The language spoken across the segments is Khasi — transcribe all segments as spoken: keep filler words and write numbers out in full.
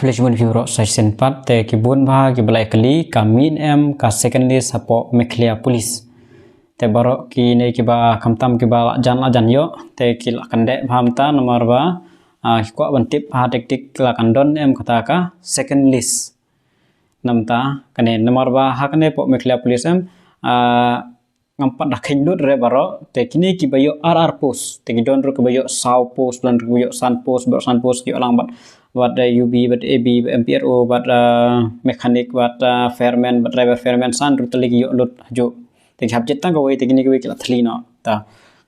Khublei shibun ïa phi baroh sa shisien pat. Te ki bun bah kiba la ïakylli, ka mih ne em ka second list hapoh Meghalaya Police. Te baroh kine kiba khamtam kiba la jan la jan ïoh, te ki la kyndit bha mynta namar ba, ah, ki kwah ban tip ha tik tik la kan don ne em kata ka second list. Namar kane, namar ba ha kane hapoh Meghalaya Police em, ah, ngam pat da kheiñ lut re baroh, te kine kiba ïoh ar ar post, te ki don ruh kiba ïoh saw post, don ruh kiba ïoh san post, baroh san post ki ïoh lang bad, bad, eh, U B, bad A B, bad M P R O, bad, eh, mechanic, bad, eh, fireman, bad driver fireman, san ruh tylli ki ïoh lut hajuh. Te ki hap jied tang kawei, te kine kawei ki la thylli noh. Te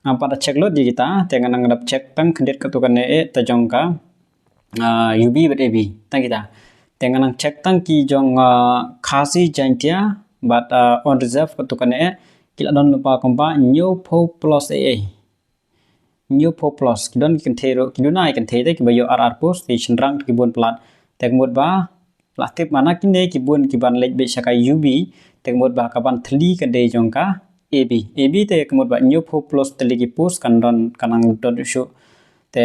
ngam pat da check lut ïa kita, te nga nang dep check tang khyndiat katto katne eh, te jong ka ah, U B bad A B, tang kita. Te nga nang check tang ki jong, ah, Khasi Jaintia bad, ah, on reserve katto katne eh, ki la don lypa kumba hynñiewphew plus eh eh. Hynñiewphew plus, ki don ki kynthei ruh, ki duna ki kynthei te kiba ïoh ar ar post, te shynrang ki bun palat. Te ka mut ba la tip ma na kine ki bun kiban leit beit sha ka U B, te ka mut ba kaban thylli ka dei jong ka A B. A B te ka mut ba hynñiewphew plus tylli ki post kan don, kan nang don shuh. Te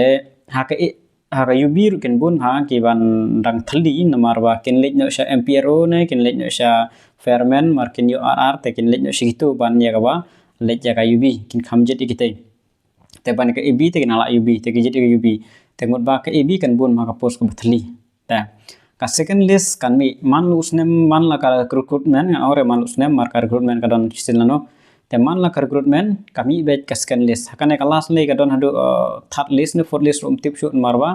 ha ka A, ha ka U B ruh kin bun ha kiban dang thylli namar ba kin leit noh sha M P R O ne, kin leit noh sha fireman, mar kin ïoh ar ar, te kin leit noh sha kito ban ïa kaba leit ïa ka U B, kin kham jied ïa kitei. Te ban ka A B te kin nang lah U B, te ki jied ïa ka U B. Te ka mut ba ka A B kan bun ha ka post kaba thylli. Te ka second list kan mih man la u snem, man la ka recruitment, ngan ong re man la u snem, mar ka recruitment ka don shisien lano. Te man la ka recruitment, ka mih beit ka second list. Ha kane ka last list ka don haduh, uh, third list ne fourth list ruh ym tip shuh namar ba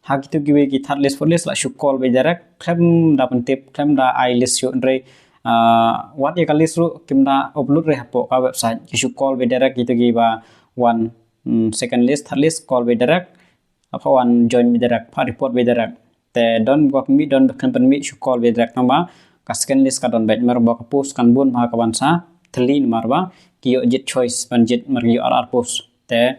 ha kito kiwei ki third list, fourth list la shu call beit direct, khlem da pyntip, khlem da ai list shuh, hynrei, uh, wat ïa ka list ruh kim da upload re hapoh ka website, ki shu call beit direct kito kiba wan, mm, second list, third list, call beit direct, hapoh wan join beit direct, hapoh report beit direct. Te don ba pynmih, don ba khlem pynmih, shu call beit direct, tang ba ka second list ka don beit, namar ba ka post kan bun bha kaban sa thylli namar ba ki ïoh jied choice ban jied, mar ki ïoh ar ar post. Te,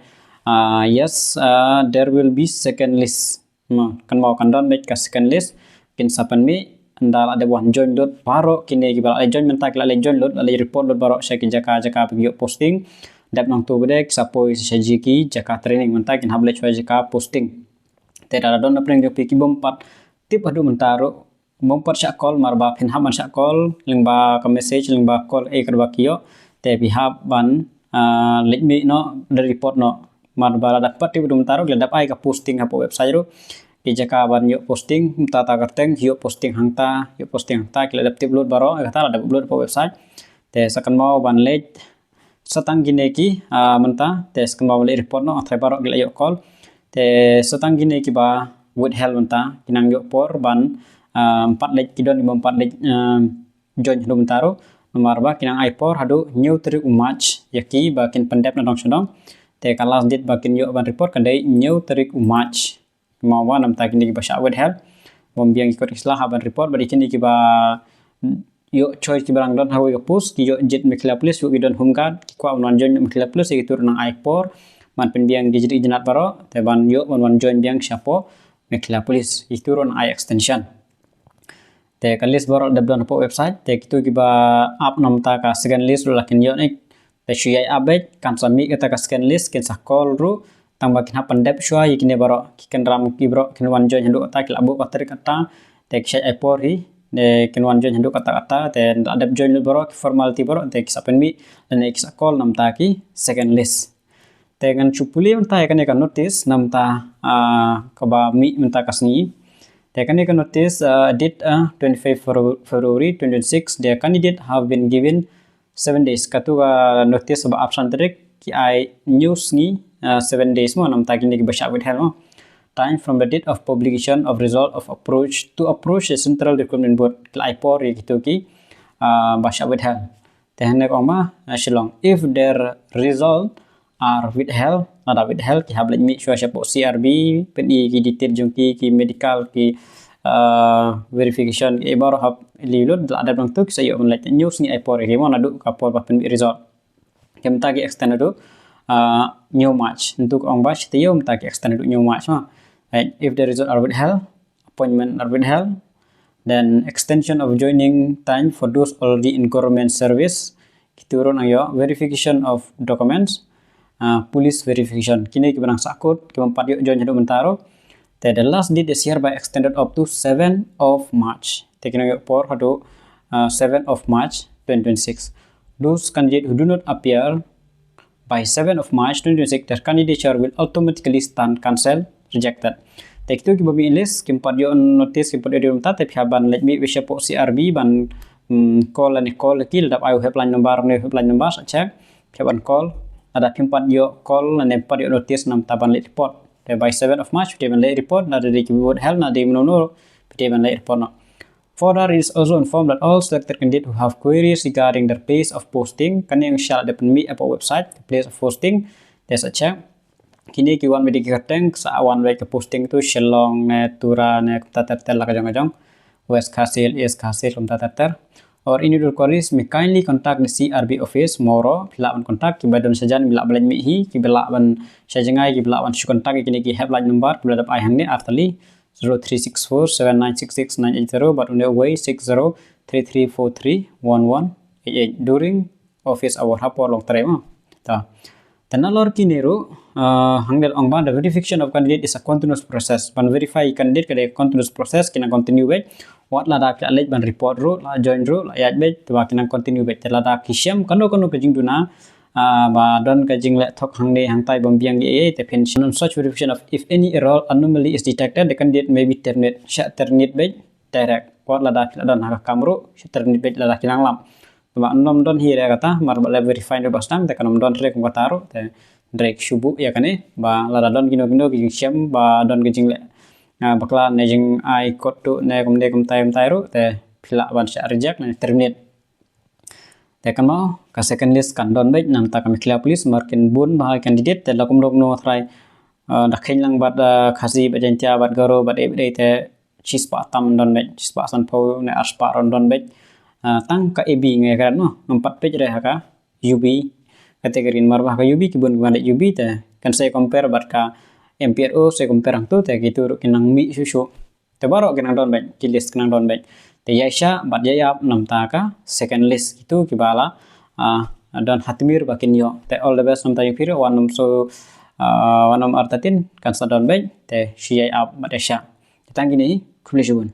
ah, yes, ah, there will be second list. Mo, kan mo kan don beit ka second list. Kin sa pynmih, ynda la dep wan join lut baroh kine kiba la leit join mynta, ki la leit join lut, la leit report lut baroh sha ki jaka jaka ba ki ïoh posting. Dep nangto ba dei ki sa poi sha ki jaka training, mynta kin hap leit sha jaka posting. Te lada don na pdeng jong phi ki bym pat tip haduh mynta ruh, bym pat shah call, mar ba phin hap ban shah call lyngba ka message, lyngba call eh kaba ki ïoh. Te phi hap ban, ah, leit mih noh, da report noh. Mar ba lada pat tip haduh mynta ruh, ki la dep ai ka posting hapoh website ruh. Ki jaka ban ïoh posting, mynta ta kyrteng, ïoh posting hangta, ïoh posting hangta, ki la dep tip lut baroh, kata la dep upload hapoh website. Te sa kynmaw ban leit, sa tang kine ki, ah, mynta, te sa kynmaw ban leit report noh, hynrei baroh ki la ïoh call. Te sa tang kine kiba withheld mynta, ki nang ïoh por ban, ah, ym pat leit, ki don kiba ym pat leit, ah, join haduh mynta ruh, namar ba ki nang ai por haduh hynñiew tarik u March ïa ki ba kin pyndep na dong sha dong. Te ka last date ba kin ïoh ban report ka dei hynñiew tarik u March. Mo, ba namar kine kiba shah withheld, bym biang ki kot ki sla hap ban report, bad kine kiba ïoh choice kiba dang don ha kawei ka post, ki ïoh jied Meghalaya Police, ïoh ki don Home Guard, ki kwah ban wan join Meghalaya Police, ïa kito ruh nang ai por ban pynbiang ki jingdih jingdap baroh, te ban ïoh ban wan join biang shapoh Meghalaya Police, ïa kito ruh nang ai extension. Te ka list baroh dep don hapoh website, te kito kiba ap na mynta ka second list ruh la kin ïoh ne, te shu ïai ap beit, kan sa mih kata ka second list, kin sa call ruh, tang ba kin hap pyndep shuwa ïa kine baroh, ki kynram ki baroh kin wan join haduh kata, ki la buh ka tarik kata, te ki shait ai por hi, te kin wan join haduh kata kata, te la dep join lut baroh, ki formality baroh, te ki sa pynmih, lane ki sa call na mynta ki second list. Te ngan shu pule mynta ïa kane ka notice na mynta, ah, kaba mih mynta ka sngi. Te kane ka notice, ah, date, ah, twenty-five Febru-, February twenty twenty-six, the candidate have been given seven days. Kato ka notice ba ap san tarik, ki ai hynñiew sngi, ah, seven days mo, na mynta kine kiba shah withheld mo. Time from the date of publication of result of approach to approach the Central Recruitment Board. Ki la ai por ïa kito ki, ah, ba shah withheld. Te hangne ka ong ba, ah, Shillong. If their result are withheld, lada withheld, ki hap leit mih shuwa shapoh C R B, pyni ki detail jong ki, ki medical, ki, ah, verification, ki baroh hap leit lut, lada dep nangto ki sa ïoh ban leit hynñiew sngi ai por ïa ki mo naduh ka por ba pynmih result. Te mynta ki extend haduh, ah, hynñiew March. Nangto ka ong ba shi taïew, mynta ki extend haduh hynñiew March mo. Right. If the result are withheld, appointment are withheld, then extension of joining time for those already in government service, kito ruh nang ïoh, verification of documents, ah, police verification. Kine kiba nang sahkut, kiba ym pat ïoh join haduh mynta ruh. Te the last date is hereby extended up to seventh of March. Te ki nang ïoh por haduh uh, seventh of March twenty twenty-six. Those candidates who do not appear by seventh of March twenty twenty-six, their candidature will automatically stand cancelled, rejected. Te kito kiba mih list kim pat ïoh notice, kim pat ïoh dei mynta, te phi hap ban leit mih wei shapoh C R B ban mm, call lane call ki, lada ai u helpline number ne helpline number sa check. Phi hap ban call, lada phim pat ïoh call lane pat ïoh notice namar ta ban leit report. Te by seventh of March phi dei ban leit report, lada dei ki withheld, lada dei mano mano, phi dei ban leit report noh. Further, it is also informed that all selected candidates who have queries regarding their place of posting, kane ngi shah la dep mih hapoh website, the place of posting, te sa check. Kine ki wan beit ki kyrteng, sa wan beit ka posting tu, Shillong ne, Tura ne, kumta ter ter la ka jong ka jong. West Khasi Hills, East Khasi Hills, kumta ter ter. Or any other queries, may kindly contact the C R B office, Mawroh, phi lah ban contact, kiba don shajan, kiba lah ban leit mih hi, kiba lah ban sha jngai, kiba lah ban shu contact, kine ki helpline number, kiba la dep ai hangne, artylli, zero three six four seven nine six six nine eight zero, bad une uwei six zero three three four three one one eight eight during office hour ha por long trei mo. Ta. Te nalor kine ruh, uh, hangne ong ba the verification of candidate is a continuous process. Ban verify candidate ka dei continuous process, ki nang continue beit. Wat lada phi la leit ban report ruh, la join ruh, la ïaid beit, te ba ki nang continue beit. Te lada ki shem kano kano ka jingduna, ah, ba don ka jingleh thok hangne hangtai bym biang ei ei, te phin shem. On such verification of if any error, anomaly is detected, the candidate may be terminated, shah terminate beit direct. Wat lada phi la don ha ka kam ruh, shah terminate beit lada ki nang lam. Te ba ym don hi re kata, mar ba la verify ruh ba sdang, te kan ym don re kum kata ruh, te hynrei shu buh ïa kane, ba lada don kino kino ki jingshem, ba don ki jingleh, ah, bakla ne jingai kot tu ne kumne kumtai kumtai ruh, te phi lah ban shah reject ne terminate. Te kan mo, ka second list kan don beit, namar ta ka Meghalaya Police, mar kin bun bha candidate, te la kumno kumno trai, ah, da kheiñ lang bad, ah, Khasi bad Jaiñtia bad Garo bad ei bad ei te shispah tam don beit, shispah sanphew ne arspah ruh don beit. Ah, tang ka A B ngi kren mo, ngam pat peit re ha ka U B category, mar ba ha ka U B ki bun ki ban leit U B te kan sa compare bad ka M P R O, sa compare hangtu te kitu ruh ki nang mih shuh shuh. Te baroh ki nang don beit, ki list ki nang don beit. Te ïaishah bad ïai ap namar ta ka second list kitu kiba la, ah, don ha tmier ba kin ïoh. Te all the best namar ta ïa phi ruh, wan nym so, ah, wan nym artatien kan sa don beit, te shu ïai ap bad ïaishah. Te tang kine hi, khublei shibun.